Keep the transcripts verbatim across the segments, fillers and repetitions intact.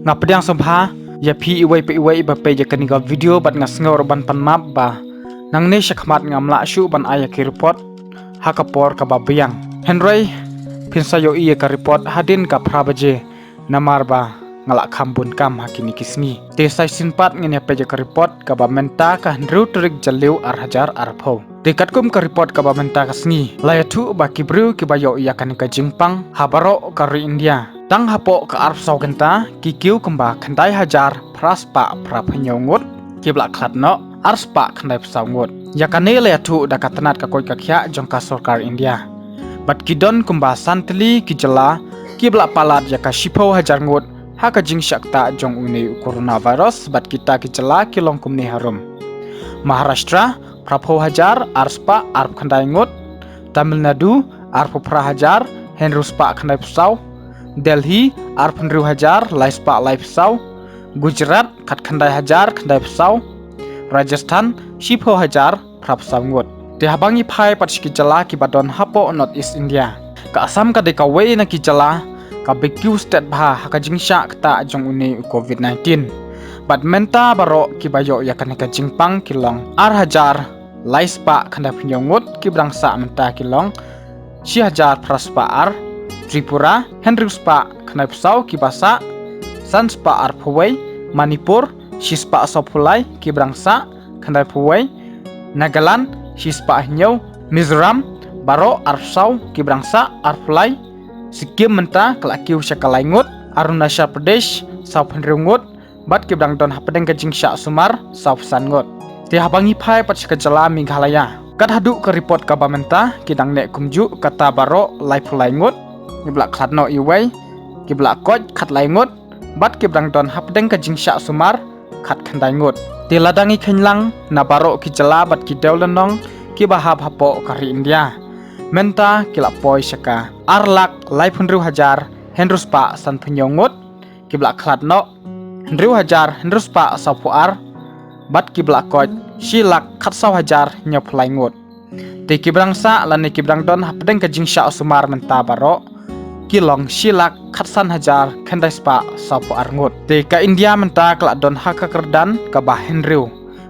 Nga pdiang sngewbha ïa phi iwei pa iwei ba peit ïa kane ka video bad nga sngew ruh ban pan map ba nangne shakhmat ngam lah shuh ban ai ïa ki report ha ka por kaba biang. Hynrei phin sa ïohi ïa ka report hadien ka phra baje namar ba nga la kham bun kam ha kine ki sngi. Te sa shisien pat ngin ïa peit ïa ka report kaba mynta ka hynriew tarik Jylliew ar hajar arphew. Te katkum ka report kaba mynta ka sngi, la ïathuh ba ki briew kiba ïoh ïa kane ka jingpang ha baroh ka ri India, tang hapoh ka arphew saw kynta ki kiew kumba khyndai hajar phra spah phra phew hynñiew ngut, kiba la khlad noh ar spah khyndai phew saw ngut. Ïa kane la ïathuh da ka tnat ka koit ka khiah jong ka sorkar India. Bad ki don kumba san tylli ki jylla kiba la palat ïa ka shiphew hajar ngut ha ka jingshah ktah jong une u coronavirus, bad kita ki jylla ki long kumne harum: Maharashtra, phra phew hajar ar spah arphew khyndai ngut; Tamil Nadu, arphew phra hajar hynriew spah khyndai phew saw; Delhi, arphew hynriew hajar lai spah lai phew saw; Gujarat, khatkhyndai hajar khyndai phew saw; Rajasthan, shiphew hajar phra phew saw ngut. Te haba ngi phai pat sha ki jylla kiba don hapoh North East India, ka Assam ka dei kawei na ki jylla kaba kiew stet bha ha ka jingshah ktah jong une u covid nineteen. Bad mynta baroh kiba ïoh ïa kane ka jingpang ki long ar hajar lai spah khyndai phew hynñiew ngut, kiba dang sah mynta ki long shi hajar phra spah ar; Tripura, hynriew spah khyndai phew saw kiba sah, san spah arphew wei; Manipur, shi spah saw phew lai kiba dang sah, khyndai phew wei; Nagaland, shi spah hynñiew; Mizoram, baroh arphew saw kiba dang sah, arphew lai; Sikkim mynta ka la kiew sha ka lai ngut; Arunachal Pradesh, saw phew hynriew ngut, bad kiba dang don hapdeng ka jingshah sumar, saw phew san ngut. Te haba ngi phai pat sha ka jylla Meghalaya, kat haduh ka report kaba mynta ki dang neh kumjuh kata baroh lai phew lai ngut, kiba la khlad noh iwei, kiba la koit khatlai ngut, bad kiba dang don hapdeng ka jingshah sumar, khatkhyndai ngut. Te lada ngi kheiñ lang na baroh ki jylla bad ki dewlynnong kiba hap hapoh ka ri India, mynta ki la poi sha ka ar lak lai phew hynriew hajar hynriew spah san phew hynñiew ngut, kiba la khlad noh hynriew hajar hynriew spah saw phew ar, bad kiba la koit shi lak khatsaw hajar hynñiew phew lai ngut. Te kiba dang sah lane kiba dang don hapdeng ka jingshah sumar mynta baroh ki long shi lak khatsan hajar khyndai spah saw phew ar ngut. Te ka India mynta ka la don ha ka kyrdan kaba hynriew,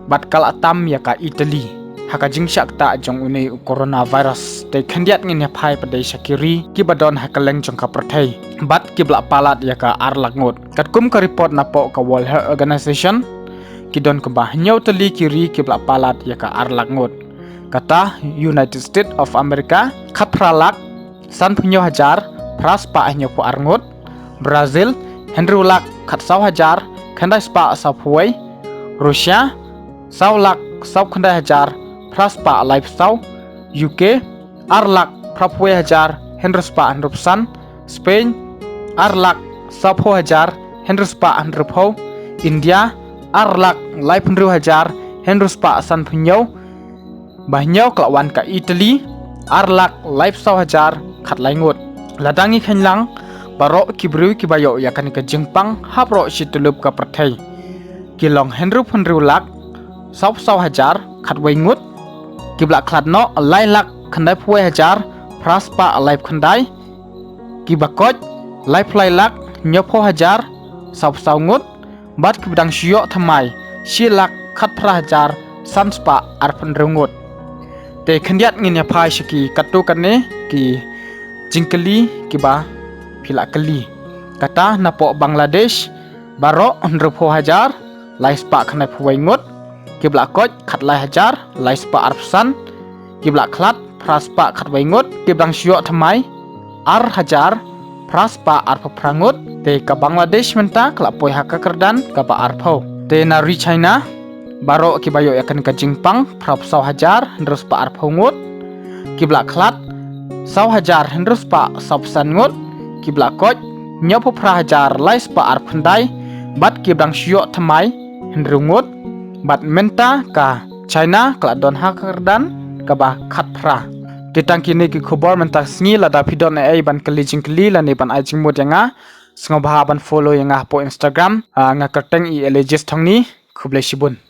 bad ka la tam ïa ka Italy ha ka jingshah ktah jong une u coronavirus. Te khyndiat ngin ïa phai pat dei sha ki ri kiba don ha kylleng jong ka pyrthei bad kiba la palat ïa ka ar lak ngut. Katkum ka report napoh ka World Health Organization, ki don kumba hynñiew tylli ki ri kiba la palat ïa ka ar lak ngut. Kata United States of America, khatphra lak san phew hynñiew hajar phra spah hynñiew phew ar ngut; Brazil, hynriew lak khatsaw hajar khyndai spah saw phew wei; Russia, saw lak saw khyndai hajar phra spah lai phew saw; U K, ar lak phra phew wei hajar hynriew spah hynriew phew san; Spain, ar lak saw phew hajar hynriew spah hynriew phew; India, ar lak lai phew hynriew hajar hynriew spah san phew hynñiew. Ba hynñiew ka la wan ka Italy, ar lak lai phew saw hajar khatlai ngut. Lada ngi kheiñ lang, baroh ki briew kiba ïoh ïa kane ka jingpang ha baroh shi tyllup ka pyrthei ki long hynriew phew hynriew lak saw phew saw hajar khatwei ngut, kiba la khlad noh lai lak khyndai phew wei hajar phra spah lai phew khyndai, kiba koit lai phew lai lak hynñiew phew hajar saw phew saw ngut, bad kiba dang shu ïoh thymmai shi lak khatphra hajar san spah arphew hynriew ngut. Te khyndiat ngin ïa phai sha ki katto katne ki jingkylli kiba phi la kylli. Kata napoh Bangladesh, baroh hynriew phew hajar lai spah khyndai phew wei ngut, kiba la koit khatlai hajar lai spah arphew san, kiba la khlad phra spah khatwei ngut, kiba dang shu ïoh thymmai ar hajar phra spah arphew phra ngut. Te ka Bangladesh mynta ka la poi ha ka kyrdan kaba arphew. Te na ri China, baroh kiba ïoh ïa kane ka jingpang, phra phew saw hajar hynriew spah arphew ngut, kiba la khlad saw hajar hynriew spah saw phew san ngut, kiba la koit hynñiew phew phra hajar lai spah arphew khyndai, bad kiba dang shu ïoh thymmai hynriew ngut. Bad mynta ka China ka la don ha ka kyrdan kaba khatphra. Te tang kine ki khubor mynta ka sngi, lada phi don ei ei ban kylli jingkylli lane ban ai jingmut ïa nga, sngewbha ban follow ïa nga hapoh Instagram. Ah, nga kyrteng i Elijah Thongni. Khublei shibun.